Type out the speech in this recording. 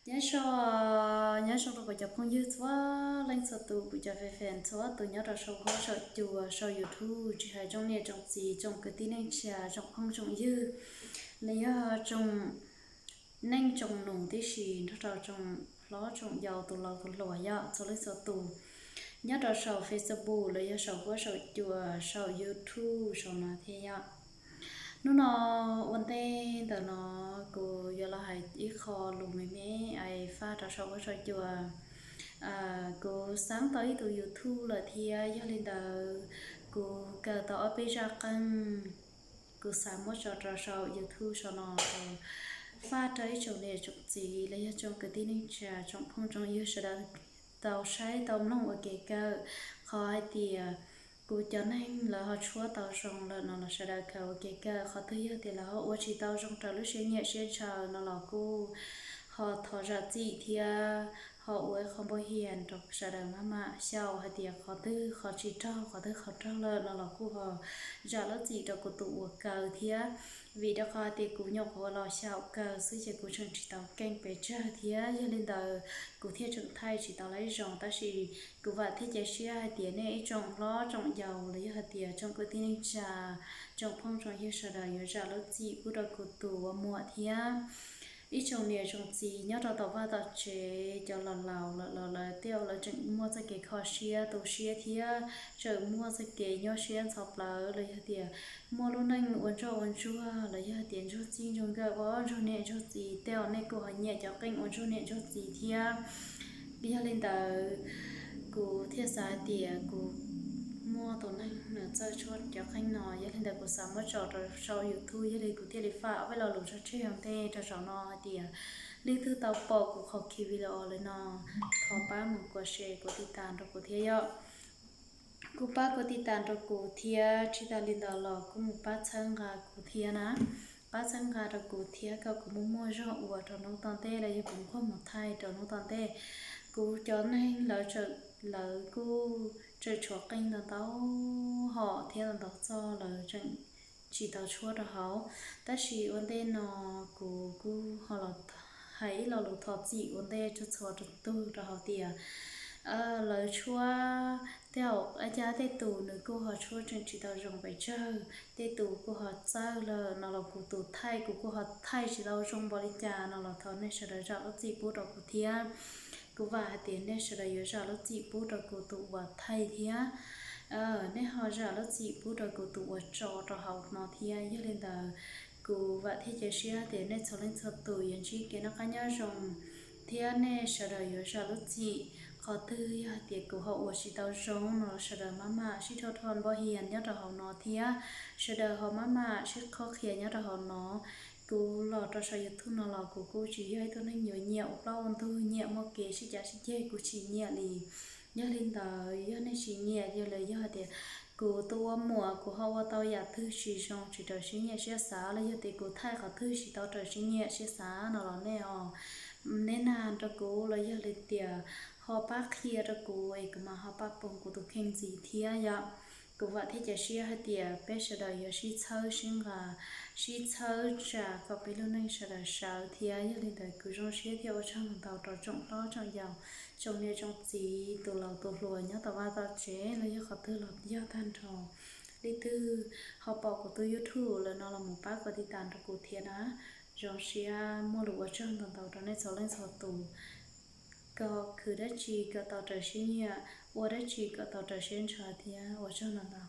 Nyob zoo, nyob zoo rau kuv cov phooj ywg txhua leej txhua tus, kuv cov fans txhua tus nyob rau saum huab saum cua, saum YouTube, tsis hais tsoom niam tsoom txiv, tsoom kwv tij neej tsa, tsoom phooj tsoom ywg, los yog tsoom neej tsoom nus tib si, nrog rau tsoom hlob tsoom yau, tus laus tus hluas yog txhua leej txhua tus nyob rau saum Facebook los yog saum huab saum cua, saum YouTube saum no thiab yom. Hnub no ua ntej ntawm no kuv yuav los hais ib qho lus me me es faj rau saum huab saum cua. Kuv xav tau ib tug YouTube lawm thiab, yog li ntawd kuv kawm tau ob peb zaj qeej, kuv xav muab tso rau saum YouTube saum no, faj rau ib tsoom niam tsoom txiv los yog tsoom kwv tij neej tsa, tsoom phooj tsoom ywg sawv daws tau saib tau mloog ua kev kawm. Qhov hais tias kuv cov neeg lawv ho tshuab tau zoo lawm no los sawv daws khaws ua kev kawm, qhov twg yog tias lawv ho ua tsis tau zoo raws lub siab nyiam siab ntshaw no los kuj ho thov zam txim thiab ho ua ib qho npauj hias rau sawv daws maj mam xyaum hais tias qhov twg qhov tsis raug, qhov twg qhov raug lawm no los kuj ho zam lub txim rau kuv tus uas kawm thiab. Vim rau qhov hais tias kuv nyuam qhuav los xyaum kawm xwb ces kuv tseem tsis tau keej pes tsawg thiab, yog li ntawd kuv thiaj tseem thaij tsis tau lawv zoo. Tab sis kuv vam thiab cia siab hais tias nej ib tsoom hlob tsoom yau los yog hais tias tsoom kwv tij neej tsa, tsoom phooj tsoom ywg sawv daws yuav zam lub txim pub rau kuv tus uas muam thiab ib tsoom niam tsoom txiv nyob rau tom vaj tom tsev, cov laus laus lawm los lawv tej zaum lawv tseem muaj txoj kev kho siab tu siab thiab tseem muaj txoj kev nyuaj siab ntxhov plawv los yog tias muaj lub neej ua ntsoj ua ntsuag los yog tias ntsuag txij ntsuag nkawm, ua ntsuag niam ntsuag txiv. Tej zaum nej kuj ho nyiam cov qeej ua ntsuag niam ntsuag txiv thiab. Yog li ntawd kuv thiaj xav hais tias kuv muaj tus neeg nws txawj tshuab cov qeej no, yog li ntawd kuv xav muab tso rau saum YouTube, yog li kuv thiaj li faj ob peb lo lus tsog tseg ua ntej rau saum no hais tias leej twg tau pom kuv qhov video lawm no, thov pab mus kuv share kuv tiv tas rau kuv thiab yom. Kuj pab kuv tiv tas rau kuv thiab, tsis tas li ntawd los kuj mus pab txhawb nqa kuv thiab na, pab txhawb nqa rau kuv thiab kom kuv muaj muaj zog ua rau hnub tom ntej los yog kuv nquag mus thaij rau hnub tom ntej. Kuv cov neeg lawv tseem, lawv kuj tseem tshuav qeej ntau ntau hom thiab ntau ntau txog lawv tseem tsis tau tshuab rau hauv. Tab sis ua ntej no kuv kuj ho los hais ib lo lus thov txim ua ntej txhua txhua tus rau hauv tias lawv tshuab, tej zaum ua cas tej tus nws kuj ho tshuab tseem tsis tau zoo pes tsawg, tej tus kuj ho txawj lawm no los kuv tus thaij kuv kuj ho thaij tsis tau zoo npaum li cas no los thov nej sawv daws zam lub txim pub rau kuv thiab. Kuv vam hais tias nej sawv daws yuav zam lub txim pub rau kuv tus uas thaij thiab. Nej ho zam lub txim pub rau kuv tus uas tso rau hauv no thiab. Yog li ntawd kuv vam thiab cia siab tias nej txhua leej txhua tus yuav ntsib kev noj qab nyob zoo thiab nej sawv daws yuav zam lub txim. Qhov twg yog hais tias kuv ho ua tsis tau zoo no los sawv daws maj mam sib rho rho npauj hias nyob rau hauv no thiab sawv daws ho maj mam sib qhuab qhia nyob rau hauv no. Kuv los rau saum YouTube no los kuv kuj tsis yog ib tug neeg yuav nyiam ua plaub ua ntug, nyiam muaj kev sib cav sib ceg, kuv tsis nyiam li. Yog li ntawd yog nej tsis nyiam, yog li yog hais tias kuv tus ua muam kuv ho ua tau yam twg tsis zoo tsis raws siab nyiam siab xav los yog tias kuv thaij qhov twg tsis tau raws siab nyiam siab xav no los nej ho, neb nag rau kuv los yog li tias ho pab qhia rau kuv es kuv mam ho pab poob kuv tus kheej ntxiv thiab yom. Kuv vam thiab cia siab hais tias peb sawv daws yuav sib txhawb sib nqa, sib txhawb tsa kom peb lub neej sawv daws sawv thiab. Yog li ntawd kuv zoo siab thiab ua tsaug ntau ntau rau tsoom hlob tsoom yau, tsoom niam tsoom txiv, tus laus tus hluas nyob tom vaj tom tsev los yog qhov twg los yog tag nrho. Leej twg ho pom kuv tus YouTube lawm no los mus pab kuv tiv tas nrog kuv thiab na. Zoo siab muaj lus ua tsaug ntau ntau rau nej txhua leej txhua tus. Kom khwv dab tsi kom tau raws siab nyiam, ua dab tsi kom tau raws siab ntshaw thiab ua tsaug ntau ntau.